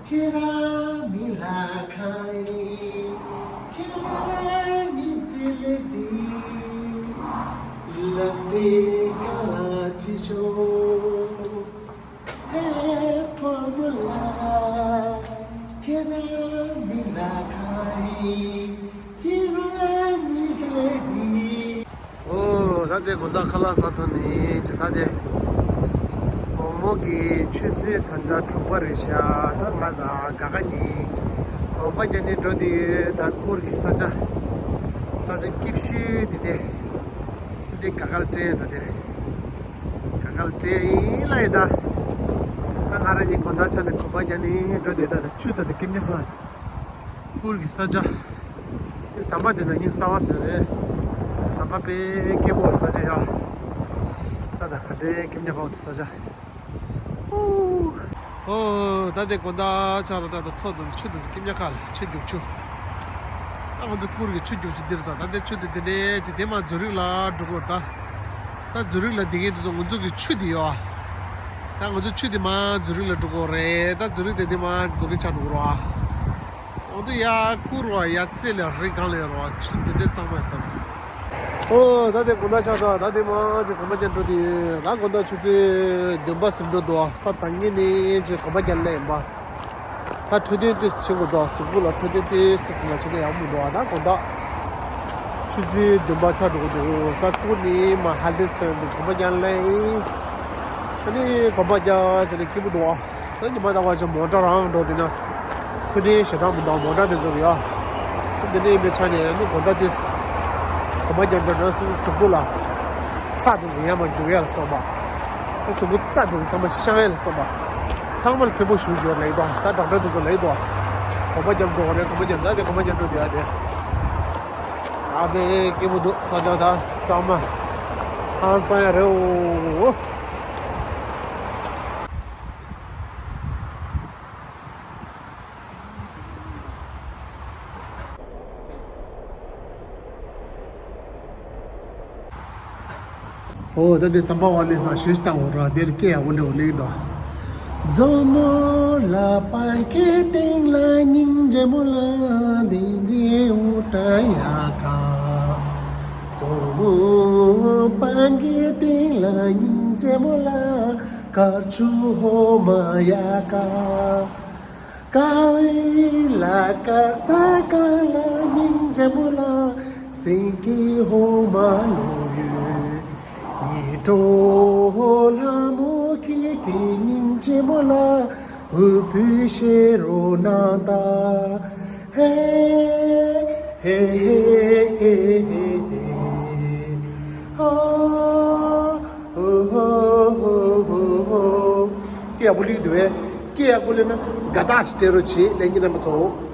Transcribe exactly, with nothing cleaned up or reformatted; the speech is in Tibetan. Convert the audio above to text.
ཁྱེད་རང་མི་ལ་ཁ་ཡིན། ཁྱེད་རང་ཉིད་ཚེ་ལས་འདི་ལམ་པའི་ཀ་ལ་ཁྲིད་ཆོག་ཧེ་ཕོ་མོ་ལ། ཁྱེད་རང་མི་ལ་ཁ་ཡིན། ཁྱེད་རང་ཉིད་ཚེ་ལས་འདི། ཨོ། ད་དེ་དགོང་དག་ཁ་ལག་ཟ་ཚར་ནས་བྱས་ད་དེ། དགོང་མོ་གི་ཆུ་ཚོད་ད་ལྟ་དྲུག་པ་རེད་ཤག་ད་ང་དང་དགའ་དགའ་གཉིས་གོམ་པ་རྒྱག་ནས་འགྲོ་དུས་ད་གུར་གྱི་ས་ཆ། ས་ཆ་སྐྱིད་ཤོས་དེ་དེ། དེ་དགའ་དགའ་སྤྲད་ད་དེ། དགའ་དགའ་སྤྲད་ཡིན་ལ་ཡིན་ད། ད་ང་རང་གཉིས་དགོང་དག་ཆ་ནས་གོམ་པ་རྒྱག་ནས་འགྲོ་དུས་ད་དེ་ཆུ་ད་དེ་སྐྱིད་ཉག་ལ། གུར་གྱི་ས་ཆ། དེ་ཟམ་པ་དེ་ན་སྙིང་གསར་བ་ཟེར་རེད། ཟམ་པ་དཔེ་སྐྱིད་པོ་ས་ཆ་ཡ། ད་ད་ག་འདྲའི་སྐྱིད་ཉག་པོ་དེ་ས་ཆ། ཨོ། ད་དེ་དགོང་དག་ཆ་རོ་ད་ད་མཚོ་དང་ཆུ་དང་སྐྱིད་ཉག་ཁ་ལ་ཆུ་རྒྱུག་ཆུ། ད་ང་ཚོ་གུར་གྱི་ཆུ་རྒྱུག་ཆུ་འདིར་ད་ད་དེ་ཆུ་དེ་དེ་ནས་ཅི་དེ་མ་ཛུ་རིག་ལ་འགྲོ་དགོས་ད། ད་ཛུ་རིག་ལ་དེ་གས་དེ་ཚོ་ང་ཚོ་གི་ཆུ་དེ་ཡོད་ཨ། ད་ང་ཚོ་ཆུ་དེ་མ་ཛུ་རིག་ལ་འགྲོ་དགོས་རེད། ད་ཛུ་རིག་དེ་དེ་མ་ཛུ་རིག་ཆ་འགྲོ་དགོས་རོགས་ཨ། ང་ཚོ་ཡ་ཀུ་རུ་བ་ཡ་རྩེ་ལ་རི་སྒང་ལ་ཡོད་རོགས་ཨ། ཆུ་འདི་འདྲའི་གཙང་མ་ཡོད་ད། ཨོ་ད་དེ་དགོང་དག་ཆགས་སོང་། ད་དེ་མ་ཅིག་གོམ་པ་རྒྱག་འགྲོ་དེ་ད་དགོང་དག་ཆུ་ཚོད་བདུན་པ་ཟིན་འགྲོ་འདུག་ཨ། ས་ད་ངེད་ནས་ཅིག་གོམ་པ་རྒྱག་ལེ་ཡིན་པ། ད་འཕྲོད་བསྟེན་ཏོག་ཙམ་བྱེད་དགོས་འདུག་གཟུགས་པོ་ལ་འཕྲོད་བསྟེན་ཏོག་ཙམ་མ་བྱས་ན་ཡག་མི་འདུག་ཨ། ད་དགོང་དག་ཆུ་ཚོད་བདུན་པ་ཆགས་འགྲོ་གི་འདུག་ས་ཀུན་ནས་མ་ཧ་ལས་སོང་འདུག་གོམ་པ་རྒྱག་ལེ་ཡིན། ཨ་ནི་གོམ་པ་རྒྱག་བྱས་ནས་སྐྱིད་པོ་འདུག་ཨ། ད་ཉི་མ་ཟླ་བ་ཆ་མོ་ཊ་རང་འགྲོ་དེ་ན། འཕྲོད་བསྟེན་ཞེ་དྲག་མི་འདུག་མོ་ཊ་དེ་ཚོ་ཡ། འདི་ནས་ཡིན་པའི་ཆ་ནས་ནི་དགོང་དག་དེ། གོམ་པ་རྒྱག་འགྲོ་ན་སོ་སོའི་གཟུགས་པོ་ལ། ཁྲག་དེ་ཚོ་ཡར་མར་རྒྱུག་ཡ་ལ་སོགས་པ། གཟུགས་པོ་རྩ་དེ་ཚོ་ཚང་མ་བཤང་ཡ་ལ་སོགས་པ། ཚང་མ་ལ་ཕན་པོ་ཞུ་བྱོས་ལེགས་དོ། ད་ཌོག་ཊར་དེ་ཚོ་ལེགས་དོ། གོམ་པ་རྒྱག་འགྲོ་བ་རེད། གོམ་པ་རྒྱག་ད་དེ་གོམ་པ་རྒྱག་འགྲོ་དེ་ཡ་དེ། ཨ་ཕའི་སྐྱིད་པོ་འདུག་ས་ཆ་ད་གཙང་མ། ཧང་སང་ཡ་རེད་འོ། ཨོ་ད་དེ་ཟམ་པ་བ་ལས་ས་ཞེས་བཏང་འོ་ར་དེ་ལ་སྐད་ཡག་པོ་འདྲ་བོ་ལེགས་དོ། མཛོ་མོ་ལ་པང་ཁའི་སྟེང་ལ་སྙིང་རྗེ་མོ་ལ་དེ་འདྲའི་འུར་སྒྲ་ཡག་ག་མཛོ་མོ་པང་ཁའི་སྟེང་ལ་སྙིང་རྗེ་མོ་ལ་དཀར་ཆུ་ཧོ་མ་ཡག་ག་ཀ་ཝི་ལ་དཀར་ས་ཀ་ལ་སྙིང་རྗེ་མོ་ལ་སེང་གེ་ཧོ་མ་ལོ་ཡོད། ཡིད་འཕྲོག་ལྷ་མོ་ཁྱེད་ཀྱི་སྙིང་རྗེ་མོ་ལ་འུ་བུ་ཤེ་རོ་ན་ད། ཧེ་ཧེ་ཧེ་ཧེ་ཧེ་ཧོ་ཧོ་ཧོ་ཧོ་ཧོ། སྐད་ཡག་པོ་ལེགས་འདུག་བས། སྐད་ཡག་པོ་ལེགས་ན་དགའ་རྟགས་ཤིག་སྤྲད་རོགས་བྱེད་ལས་ཉིན་རྣམ་པ་ཚོ།